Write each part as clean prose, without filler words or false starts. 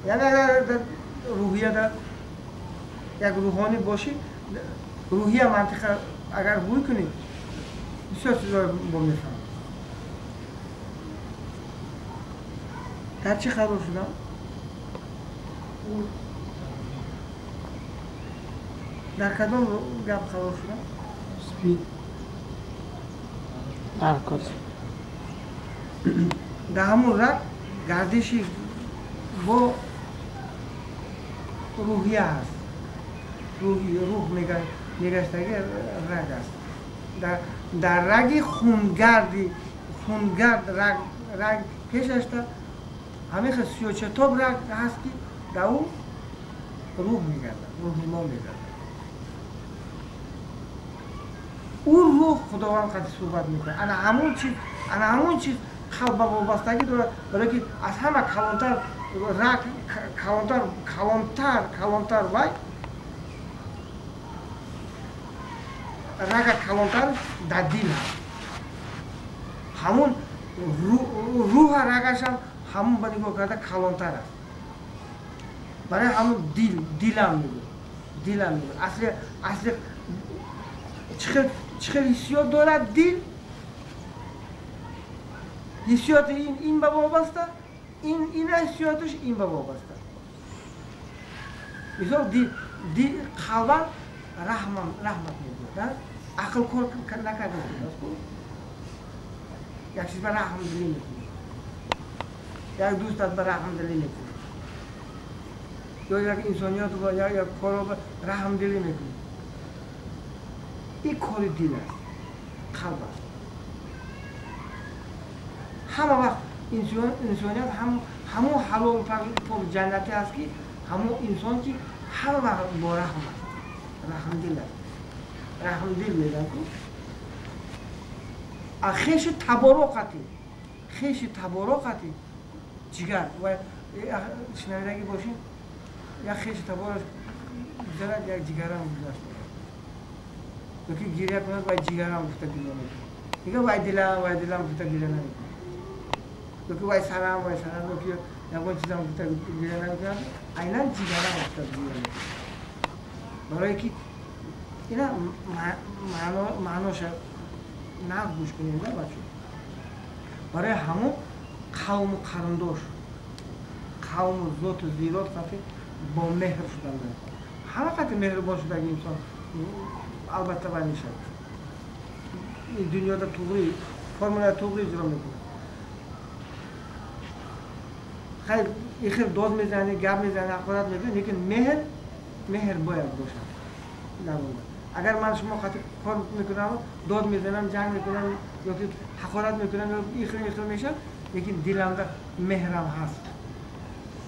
Яъне агар дар рӯҳия дар як рӯҳонӣ бошӣ, рӯҳия мантиқа агар рӯй кунӣ, бисёр чизҳоро бо мефаҳмӣ. Дар чӣ қарор шудам? Дар кадом гап қарор шудам? Спид. Наркоз. Дар ҳамун раг гардиши бо рӯҳия ҳаст. Рӯҳ мегаштаги раг аст. Дар раги хунгарди хунгард раг пешашта ҳамин хел сиёчатоб раг ҳаст, ки дар ӯ рӯҳ мегардад, рӯҳи мо мегардад. Ӯ рӯҳ Худованд қади суҳбат мекунад. Ана ҳамун чиз, ана ҳамун чиз қалб ба вобастагӣ дорад, барое ки аз ҳама калонтар раг, калонтар, калонтар, калонтар вай рага калонтар дар дил ҳаст. Ҳамун рӯҳа рагашам ҳамун ба нигоҳ карда калонтар аст. Барои ҳамун дил, дилам мегӯяд, дилам мегӯяд. Асли, асли чӣ хел ҳиссиёт дорад дил? Ҳиссиёти ин ба вобаста, ин ҳиссиёташ ин ба вобаста. Мисол дил қалбан раҳмат мегӯяд, ақл кор накарда, як чиз ба раҳмдилӣ мекунӣ, як дӯстат ба раҳмдилӣ мекунӣ, ё як инсоният ба як корро ба раҳмдилӣ мекунӣ. Ин кори дил аст, қалб аст. Ҳама вақт инсоният ҳамон ҳалол пок ҷаннатӣ аст, ки ҳамон инсон ки ҳама вақт бо раҳм аст, раҳмдил аст. Раҳмдил мегӯям ку а хешу табороқати, хеши табороқати ҷигар ва шунавидагӣ бошед, як хеши табораш гузарад, як ҷигарам гузашт, ёки гиря кунад, вай ҷигарам гуфта гиря мекунад. Мегӯяд вай дилам, вай дилам гуфта гиря намекунад, ёки вай сарам, вай сарам, ёки ягон чизам гуфта гиря намекунад, айнан ҷигарам гуфта гиря мекунад. Барое ки ина маъноша нағз гӯш кунем, да бачо. Барои ҳамон қавму қариндош, қавму зоту зирот қати бо меҳр шудан мехоҳад. Ҳама қати меҳрубон шудаги инсон албатта вай мешавад. Ин дунёда туғри формулаи туғри иҷро мекунад. Хайр, ихел дод мезанӣ, гап мезанӣ, ҳақорат мекунӣ, лекин меҳр, меҳр бояд бошад. Агар ман шумо қати кор мекунам, дод мезанам, ҷанг мекунам, ёки ҳақорат мекунам, ё ихел ихел мешавад, лекин диламда меҳрам ҳаст.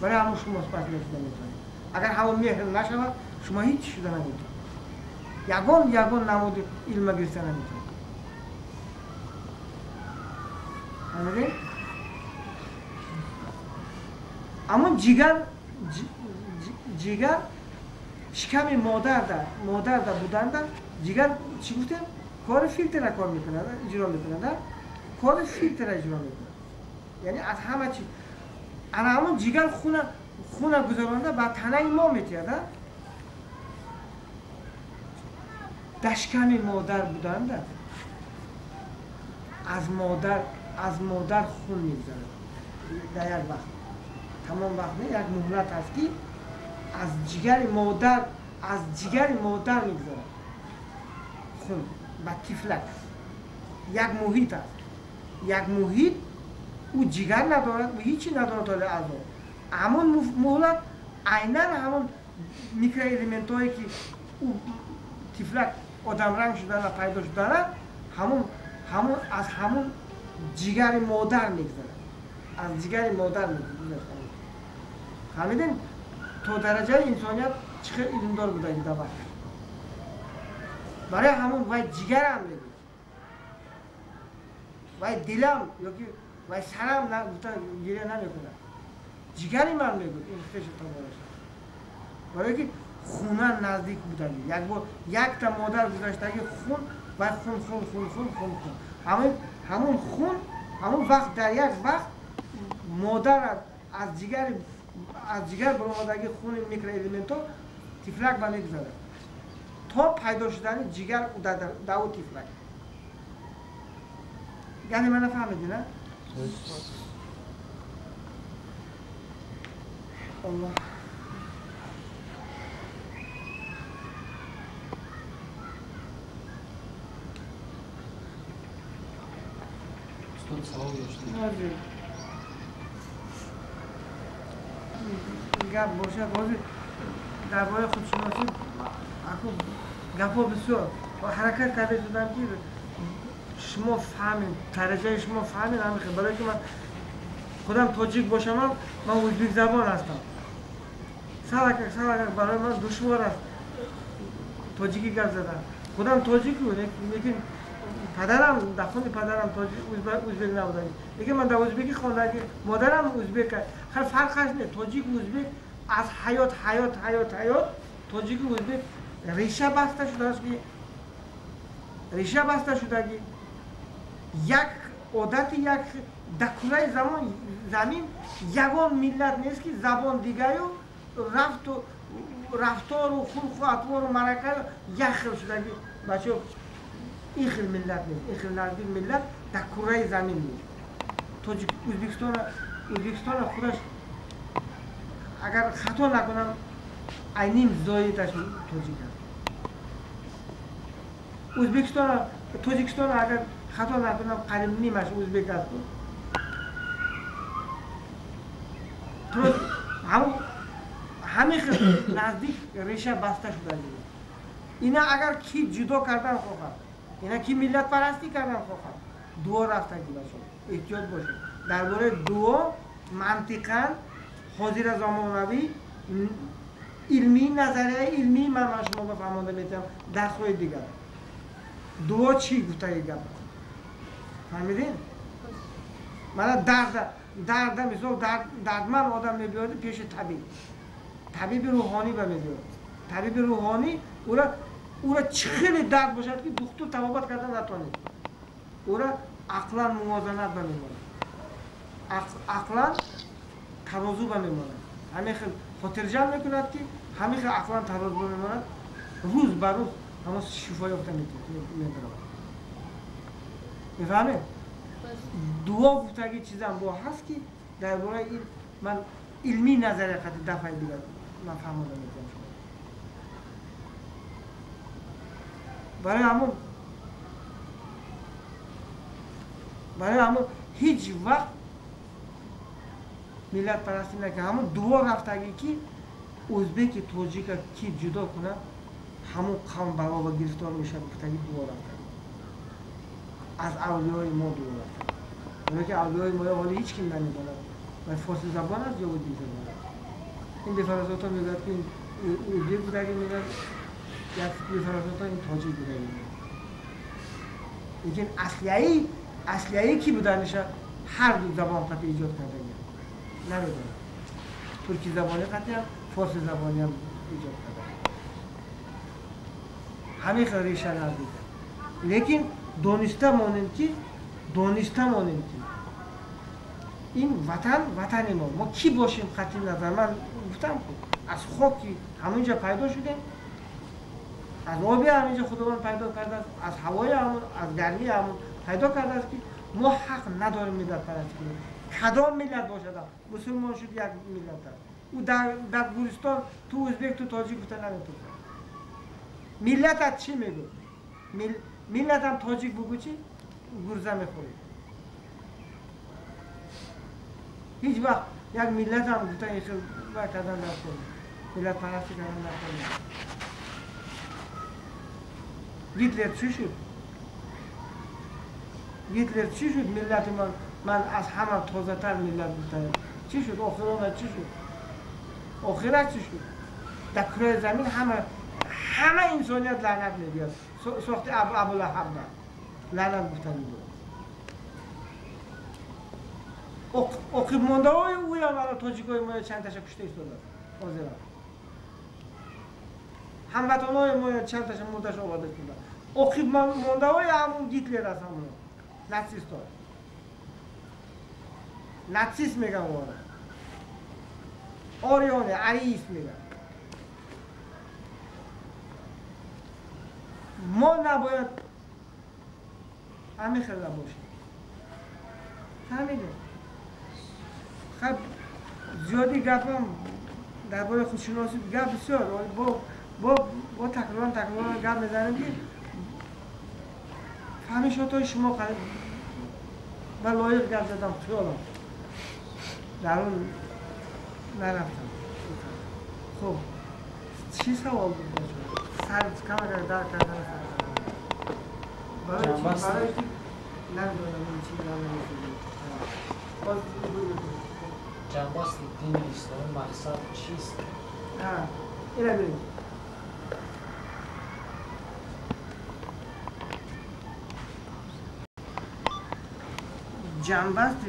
Барои ҳамон шумо спас шуда метавонед. Агар ҳамон меҳр нашавад, шумо ҳеҷ шуда наметавонед. Ягон намуди илма гирифта наметавонед. Фаҳмидед? Аммо ҷигар, ҷигар шиками модарда буданда ҷигар чӣ гуфтем? Кори филтра кор мекунад, иҷро мекунад, кори филтра иҷро мекунад. Яъне аз ҳама чиз ана ҳамон ҷигар хуна гузаронда ба танаи мо метиҳад. Дар шиками модар буданда аз модар хун мегузарад дар як вақт. Тамом вақт не, як муҳлат аст, ки аз ҷигари модар, аз ҷигари модар мегузарад хун ба тифлак. Як муҳит аст, як муҳит, ӯ ҷигар надорад, ӯ ҳичи надорад ҳоли аъзо. Ҳамон муҳлат айнан ҳамон микроэлементҳое ки ӯ тифлак одамранг шудана пайдо шудана, ҳамон аз ҳамон ҷигари модар мегузарад, аз ҷигари модар мегузарад. Фаҳмидем? То дараҷаи инсоният чӣ хел илмдор будаги дар вақт. Барои ҳамон вай ҷигарам мегӯяд, вай дилам ёки вай сарам гуфта гиря намекунад, ҷигари ман мегӯяд ин хешу табораш. Барое ки хуна наздик будаги, як бор якта модар гузаштаги хун, вай хун, хун, хун, хун, хун, хун, ҳамон хун ҳамон вақт дар як вақт модар аз ҷигари Аз ҷигар баромадаги хуни микроэлементҳо тифлак ба мегузарад то пайдо шудани ҷигар дар ӯ тифлак. Яъне мана фаҳмидӣ, на? Аллоҳ. Устод, савол доштем. Гап бошад, ҳозир дар бораи худшиносӣ аку гапҳо бисёр. Ҳаракат карда шудам ки шумо фаҳмед, дараҷаи шумо фаҳмед ҳамин хел. Барои ки ман худам тоҷик бошамам, ман ӯзбекзабон ҳастам. Салакак салакак барои ман душвор аст тоҷикӣ гап задан. Худам тоҷику, лекин падарам дар хуни падарам ӯзбек набудаги. Лекин ман дар ӯзбекӣ хондаги, модарам ӯзбек. Хел фарқаш не, тоҷику ӯзбек аз ҳаёт ҳаёт ҳаёт ҳаёт тоҷику ӯзбек реша баста шудааст ки реша баста шудаги як одати як дар кураи замин ягон миллат нест ки забон дигаю рафту рафтору хулқу атвору маракаю як хел шудаги. Бачаҳо, ин хел миллат нест, ин хел наздик миллат дар кураи замин нест. Тоҷик Ӯзбекистона худаш агар хато накунам айним зоидаш тоҷик аст. Ӯзбекистона Тоҷикистона агар хато накунам қариб нимаш ӯзбек аст. Ҳамин хел наздик реша баста шудаги. Ина агар ки ҷудо кардан хоҳад, ина ки миллатпарастӣ кардан хоҳад, дуо рафтаги бошад, эҳтиёт бошед. Дар бораи дуо мантиқан ҳозира замонавӣ илмӣ назарияи илмӣ ман шумо ба фаҳмонда метавонам дарсҳои дигар. Дуо чӣ гуфтаги гап? Фаҳмидин? Мана дарда мисол дардманд одам мебиёд пеши табиб. Табиби рӯҳонӣ ба мебиёд. Табиби рӯҳонӣ ӯра чӣ хеле дард бошад ки духтур табобат кардан натонед. Ӯра ақлан мувозанат ба мемонад. Ақлан тарозу ба мемонад. Ҳамин хел хотирҷамъ мекунад ки ҳамин хел ақлан тарозу ба мемонад, рӯз ба рӯз ҳамон шифо ёфта мебаравад. Мефаҳмед? Дуо гуфтаги чизам бо ҳаст ки дар бораи ин ман илмӣ назария қати дафъаи дигар ман фаҳмонда метавонам шумо. Барои ҳамон ҳеҷ вақт миллатпарастӣ накард. Ҳамон дуо рафтагӣ ки ӯзбеки тоҷика ки ҷудо кунад, ҳамон қавм бало ба гирифтор мешавад гуфтагӣ дуо рафтагӣ. Аз авлиёи мо дуо рафтагӣ. Барои ки авлиёи мо ҳоло ҳеҷ ким намедонад вай форсизабон аст ё ӯзбекзабон аст. Ин бефаросатҳо мегӯяд ки ӯзбек будагӣ мегӯяд, як бефаросатҳо ин тоҷик будагӣ мегӯяд. Лекин аслияи ки буданиша ҳар ду забон қатъи эҷод кардагӣ намедонам. Туркизабонӣ қатъиам, форсизабониам эҷод карда. Ҳамин хел реша наздик. Лекин дониста монем ки ин ватан ватани мо. Мо кӣ бошем қатъи назар? Ман гуфтам ку аз хоки ҳамонҷа пайдо шудем, аз оби ҳаминҷа Худованд пайдо кардааст, аз ҳавои ҳамон, аз гармии ҳамон пайдо кардааст ки мо ҳақ надорем миллатпарастӣ кунем. Кадом миллат бошад, мусулмон шуд як миллат аст. Ӯ дар Гуристон ту ӯзбек ту тоҷик гуфта наметавонад. Миллатат чӣ мегӯ? Миллатам тоҷик бугӯ чӣ? Гурза мехӯред. Ҳеҷ вақт як миллатам гуфта ин хел вай кардан дар кор, миллатпарастӣ кардан дар кор. Гитлер чӣ шуд? Гитлер чӣ шуд? Миллати ман аз ҳама тозатар миллат гуфтаем. Чӣ шуд? Охирона чӣ шуд? Охират чӣ шуд? Дар кураи замин ҳама инсоният лаънат мегӯяд. Сохти Абулаҳаб лаънат гуфта мегӯяд. Оқибмондаҳои ӯям ана тоҷикои моя чандташа кушта истодааст ҳозирам. Ҳамватанҳои моя чандташа мурдаша оварда истодааст. Оқибмондаҳои ҳамон Гитлер аст, ҳамон нацистҳо. Нацист мегӯям овара. Ориёне, арист мегӯяд. Мо набояд ҳамин хел набошем. Фаҳмидем? Хаб зиёди гапам дар бораи худшиносӣ гап бисёр, бо такроран такроран гап мезанем ки фаҳмишотҳои шумо ба лоиқ гап задам, хиёлам дар он нарафтам. Хуб, чӣ савол буд бачаҳо? Сар камагар дар кардан сар. Барои чӣ намедонам ин чӣ намедонам. Боз ҷанбасти дини исломӣ мақсад чист? Ина бинед. Ҷанбасти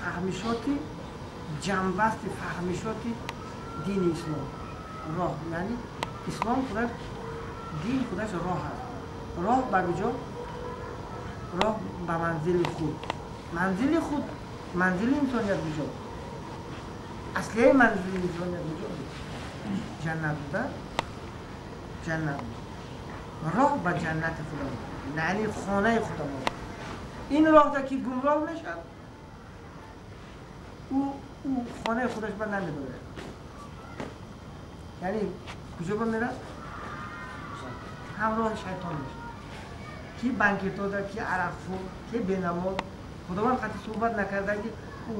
фаҳмишоти ҷанбасти фаҳмишоти дини ислом роҳ, яъне ислом худаш дин худаш роҳ аст. Роҳ ба куҷо? Роҳ ба манзили худ. Манзили худ, манзили инсоният куҷо? Аслияи манзили инсоният куҷо? Ҷаннат буда, ҷаннат. Роҳ ба ҷаннати худамон, яъне хонаи худамон. Ин роҳда ки гумроҳ мешавад, ӯ хонаи худаш ба намедорад. Яъне куҷо ба мерад? Ҳамроҳи шайтон мешавад. Ки банкетода, ки арақхӯр, ки бенамоз. Худованд қатъи суҳбат накарда ки ӯ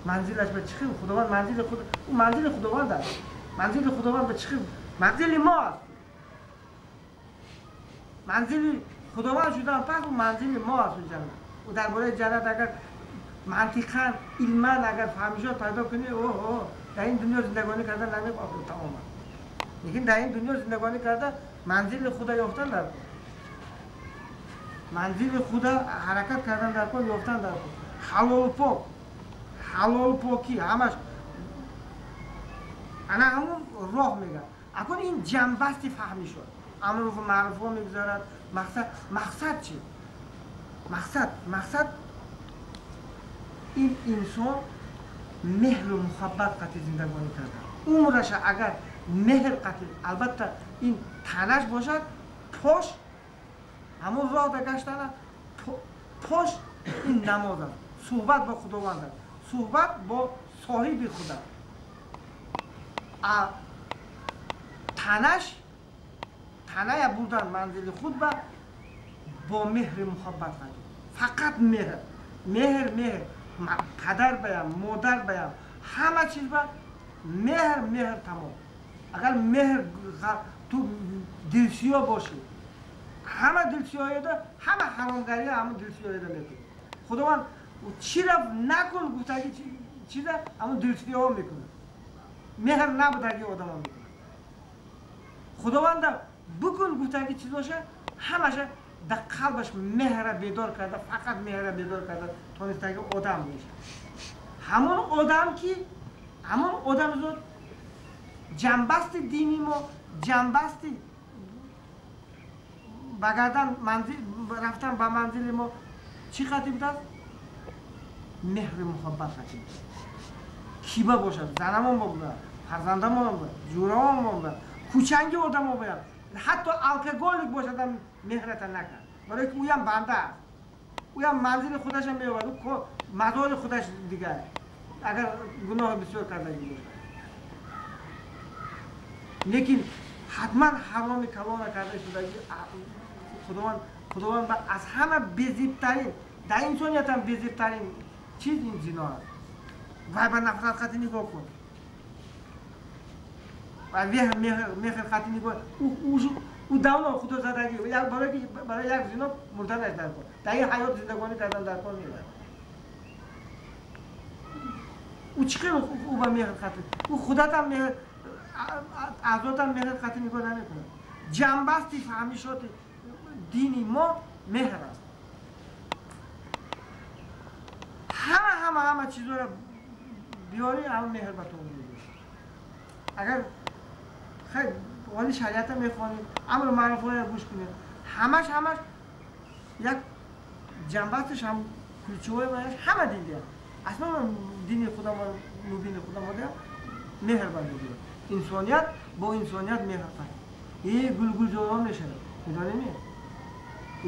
манзилаш ба чӣ хел? Худованд манзили худ, ӯ манзили Худованд аст. Манзили Худованд ба чӣ хел? Манзили мо аст. Манзили Худованд шудан пас ӯ манзили мо аст. Ҷаннат. Ӯ дар бораи ҷаннат агар мантиқан, илман агар фаҳмишот пайдо кунӣ, оҳо, дар ин дунё зиндагонӣ кардан намехоҳад тамоман. Лекин дар ин дунё зиндагонӣ карда манзили худа ёфтан дар кор. Манзили худа ҳаракат кардан дар кор, ёфтан дар кор. Ҳалолу пок, ҳалолу покӣ ҳамаш ана ҳамун роҳ мегӯяд. Акун ин ҷанбасти фаҳмишот. Амру маъруфҳо мегузарад. Мақсад, мақсад чӣ? Мақсад, мақсад ин инсон меҳру муҳаббат қатъи зиндагонӣ кардан. Умраша агар меҳр қатъи, албатта ин танаш бошад, пош ҳамон роҳда гаштана, пош ин намоз аст, суҳбат бо Худованд аст, суҳбат бо соҳиби худ аст. А танаш, таная бурдан манзили худ бо меҳри муҳаббат қатъи. Фақат меҳр, меҳр, меҳр. Падар баям, модар баям, ҳама чиз ба меҳр, меҳр тамом. Агар меҳр ту дилсиё бошӣ, ҳама дилсиёеда, ҳама ҳаромгария ҳамон дилсиёеда мекунӣ. Худованд чира накун гуфтаги чиза ҳамон дилсиёҳо мекунад. Меҳр набудаги одамо мекунад. Худованда букун гуфтаги чиз боша, ҳамаша дар қалбаш меҳра бедор карда, фақат меҳра бедор карда тонистаги одам мешавад. Ҳамон одам ки ҳамон одамзод ҷанбасти дини мо, ҷанбасти ба гардан манзил рафтан ба манзили мо чӣ қатъи будааст? Меҳри муҳаббат қатъи будааст. Киба бошад, занамон бошад, фарзандамон бошад, ҷӯраон бошад, кӯчанги одамо бояд, ҳатто алкоголик бошад ҳам меҳрата накард. Барои ки ӯям банда аст, ӯям манзили худашам меёбад, ӯ мазори худаш дигар, агар гуноҳи бисёр кардагӣ бошад. Лекин ҳатман ҳароми калона карда шудагӣ Худованд, Худованд аз ҳама безебтарин, дар инсоният ҳам безебтарин чиз ин зино аст. Вай ба нафрат қатъи нигоҳ кун, ва меҳр қатъи нигоҳ. Ӯ давно худо задагӣ, барои як зино мурданаш дар кор, дар ин ҳаёт зиндагонӣ кардан дар кор мебарад. Ӯ чӣ хел ӯ ба меҳр қатъи, ӯ худатам меҳр, аъзотам меҳр қатъи нигоҳ намекунад. Ҷанбасти фаҳмишоти дини мо меҳр аст. Ҳама ҳама ҳама чизҳоро биёрӣ, ҳама меҳр ба ту мегӯяд. Агар хайр вали шариата мехонед, амру маъруфҳоро гӯш кунед, ҳамаш ҳамаш як ҷанбасташ ҳам ключевой ҳама дин диҳад. Аслан дини худамо, мубини худамо диҳад, меҳр ба мегирад. Инсоният бо инсоният меҳр фаҳм. Гулгул ҷонон мешавад. Медонем?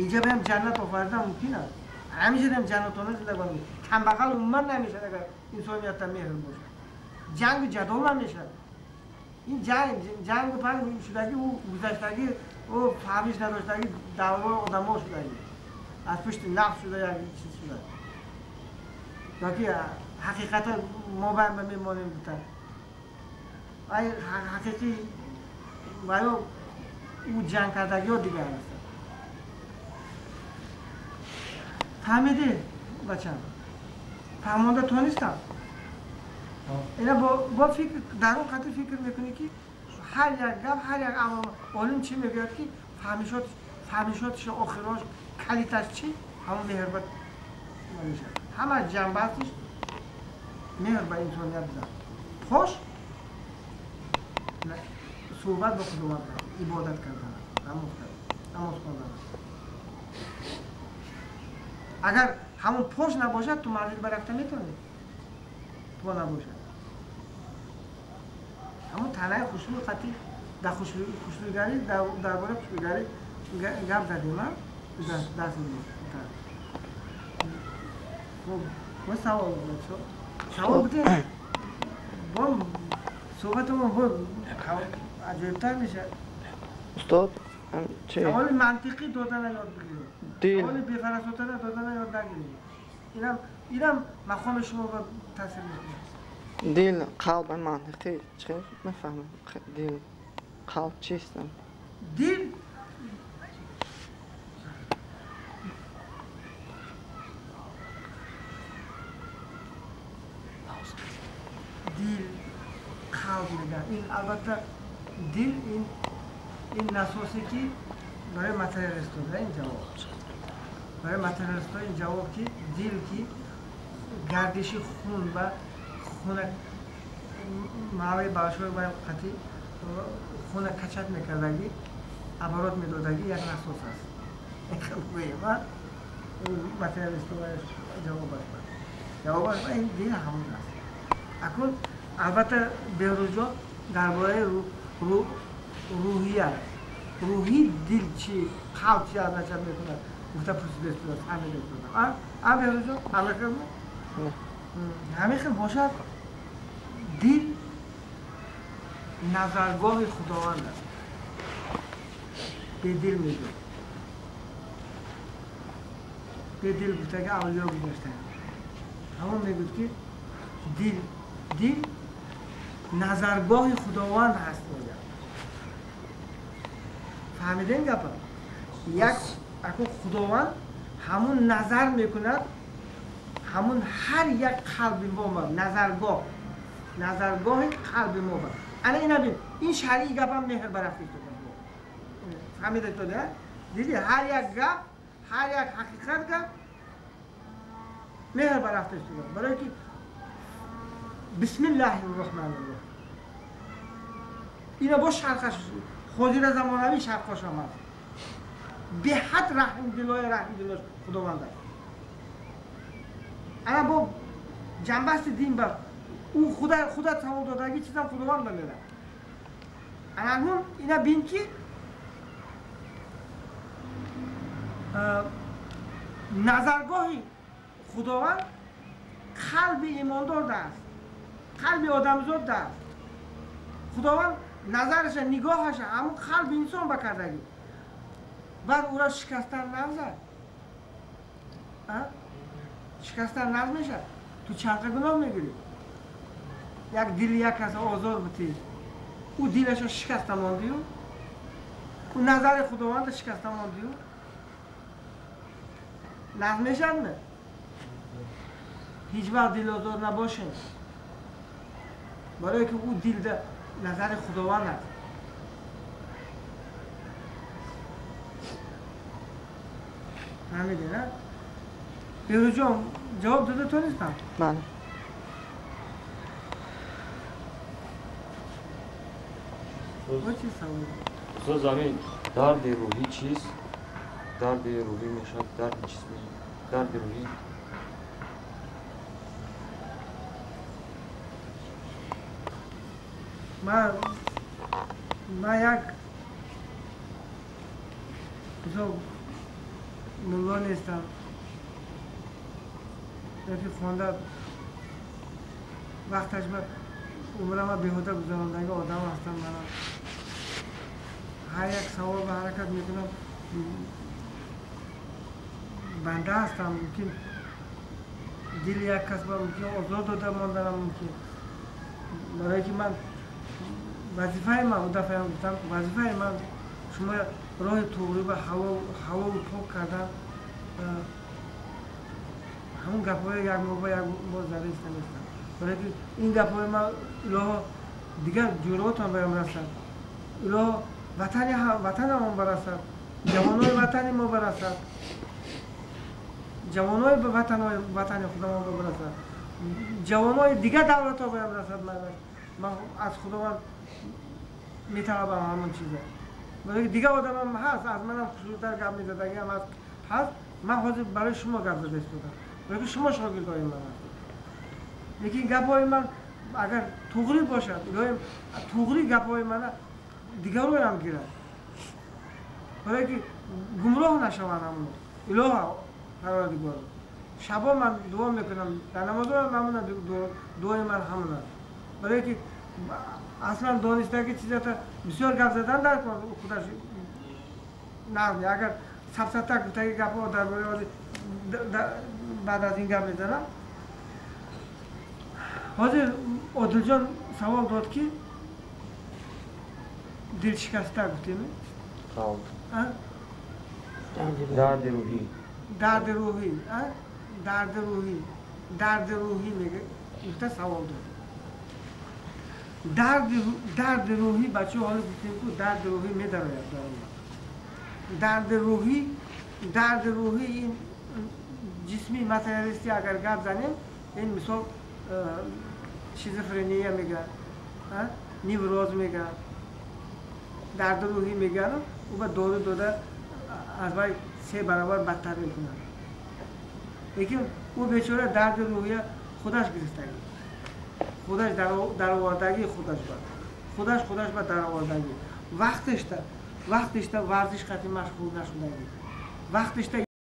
Инҷа баям ҷаннат офаридан мумкин аст. Ҳамеша дам ҷаннатона зиндагонӣ. Камбағал умуман намешавад агар инсониятда меҳр бошад. Ҷангу ҷадол намешавад. Ин ҷангу панг шудагӣ, ӯ гузаштагӣ, ӯ фаҳмиш надоштагӣ, даъвои одамо шудагӣ. Аз пушти нафс шуда як чиз шуда. Ёки ҳақиқата мо баям ба мемонем гуфта. Ай ҳақиқӣ ваё ӯ ҷанг кардагиҳо дигар ҳастанд. Фаҳмидӣ, бачам? Фаҳмонда тонистам? Ина бо фикр дар он қатр фикр мекунӣ ки ҳар як гап, ҳар як амал олим чӣ мегӯяд ки фаҳмишоташ охирош калиташ чӣ? Ҳамон меҳрбат мешавад. Ҳама ҷанбаатиш меҳр ба инсоният зад. Хош суҳбат бо Худованд, ибодат кардан, намоз кардан, намоз хондан. Агар ҳамон пош набошад, ту манзил ба рафта метавонӣ? По набошад. Ҳамон танаи хушрӯй қатӣ дар хушрӯйгарӣ, дар бораи хушрӯйгарӣ гап задем, даст хуб, бо савол бачо. Савол бидем. Бо суҳбатамон бо аҷоибтар мешавад. Устод, чӣ? Саволи мантиқӣ додана ёд бигиред. Саволи бефарасотана додана ёд нагиред. Инам мақоми шумо ба таъсир мекунад. Дил, қалб мантиқӣ чӣ мефаҳмам? Дил, қалб чист? Дил дил, қалб мегӯянд. Ин албатта дил ин насосе ки барои материалистҳо ин ҷавоб. Барои материалистҳо ин ҷавоб ки дил ки гардиши хун ба хуна маъвои баъшои ба қатӣ хуна качат мекардагӣ, оборот медодагӣ як насос аст. Гӯем, материалистҳо ҷавобаш ба. Ҷавобаш ба ин дил ҳамон аст. Акун албатта Беҳрӯзҷон дар бораи рӯҳия аст. Рӯҳи дил чӣ, қалб чӣ азначат мекунад, гуфта пурсида истодааст, фаҳмида истодам. А Беҳрӯзҷон, ҳамин хел? Ҳамин хел бошад, дил назаргоҳи Худованд аст. Бедил мегӯяд. Бедил гуфтага авлиё гузаштаанд. Ҳамон мегӯяд ки дил назаргоҳи Худованд ҳаст мегӯяд. Фаҳмидем гапа? Як акун Худованд ҳамун назар мекунад, ҳамун ҳар як қалби мо ба назаргоҳ, назаргоҳи қалби мо ба. Ана ина бин, ин шаръи гапам меҳр барафта истода. Фаҳмида истода? Дидӣ ҳар як гап, ҳар як ҳақиқат гап меҳр барафта истода. Барои ки бисмиллаҳи рраҳмани рраҳим. Ина бо шарқаш ҳозира замонавӣ шарқош ҳам аст. Беҳад раҳмдилои раҳмдилош Худованд аст. Ана бо ҷанбасти дин ба ӯ худат савол додагӣ чизам Худованд ба мерад. Ана акнун ина бин ки назаргоҳи Худованд қалби имондор даст, қалби одамзод даст. Худованд назараша, нигоҳаша ҳамун қалби инсон ба кардагӣ. Баъд ӯро шикастан нағзад. Шикастан нағз мешавад. Ту чанқа гуноҳ мегирӣ. Як дили як каса озор бутӣ, ӯ дилаша шикаста мондию, ӯ назари Худованда шикаста мондию. Нағз мешавад не? Ҳеҷ вақт дилозор набошем. Барое ки ӯ дилда назари Худованд аст. Фаҳмидӣ, на? Беҳрӯзҷон, ҷавоб дода тонистам? Бале. Бо чӣ савол? Устод, замин дарди рӯҳӣ чист? Дарди рӯҳӣ мешавад дарди ҷисмӣ, дарди рӯҳӣ. Ман як мисол мулло нестам, яки хонда вақташ умрама беҳуда гузарондаги одам ҳастам. Манам ҳар як савол ба ҳаракат мекунам, банда ҳастам, мумкин дили як кас ба мумкин озор дода монданам мумкин, барое ки ман вазифаи ман, дафъаам гуфтам, вазифаи ман шумо роҳи туғрӣ ба ҳалолу пок кардан. Ҳамун гапҳои як моҳ ба як бор зада иста нестам, барое ки ин гапҳои ман илоҳо дигар ҷӯроотон баям расад, илоҳо ватанамон барасад, ҷавонои ватани мо барасад, ҷавонои ватани худамон барасад, ҷавонои дигар давлатҳо баям расад. Ман аз Худованд металабам ҳамон чиза, барои дигар одамам ҳаст, аз манам хушрӯтар гап мезадагиам ҳаст. Ман ҳозир барои шумо гап зада истодам, барои ки шумо шогирдои ман ҳастед. Лекин гапҳои ман агар туғрӣ бошад, илоҳим туғрӣ гапҳои мана дигароям гирад, барое ки гумроҳ нашаванд ҳамоно. Илоҳа Парвардигоро, шабо ман дуо мекунам, дар намозоам ҳамона дуои ман ҳамон аст, барое ки аслан донистаги чизата бисёр гап задан дар худаш нағз. Агар сабсатак гуфтаги гапҳо дар бораи баъд аз ин гап мезанам. Ҳозир Одилҷон савол дод, ки дилшикаста гуфтем. Дарди рӯҳӣ, дарди рӯҳӣ, дарди рӯҳӣ, дарди рӯҳӣ мега гуфта савол дод. Дарди рӯҳӣ, бачаҳо, ҳоло гуфтем ку дарди рӯҳӣ медарояд дар дарди рӯҳӣ. Дарди рӯҳӣ ин ҷисми материалистӣ агар гап занем, ин мисол шизофрения мегӯяд, невроз мегӯяд, дарди рӯҳӣ мегӯяд. Ӯ ба дору дода аз вай се баробар бадтар мекунад. Лекин ӯ бечора дарди рӯҳия худаш гирифтагӣ, худаш даровардагии худаш ба худаш ба даровардагӣ, вақташта варзиш қатъи машғул нашудагӣ, вақташта.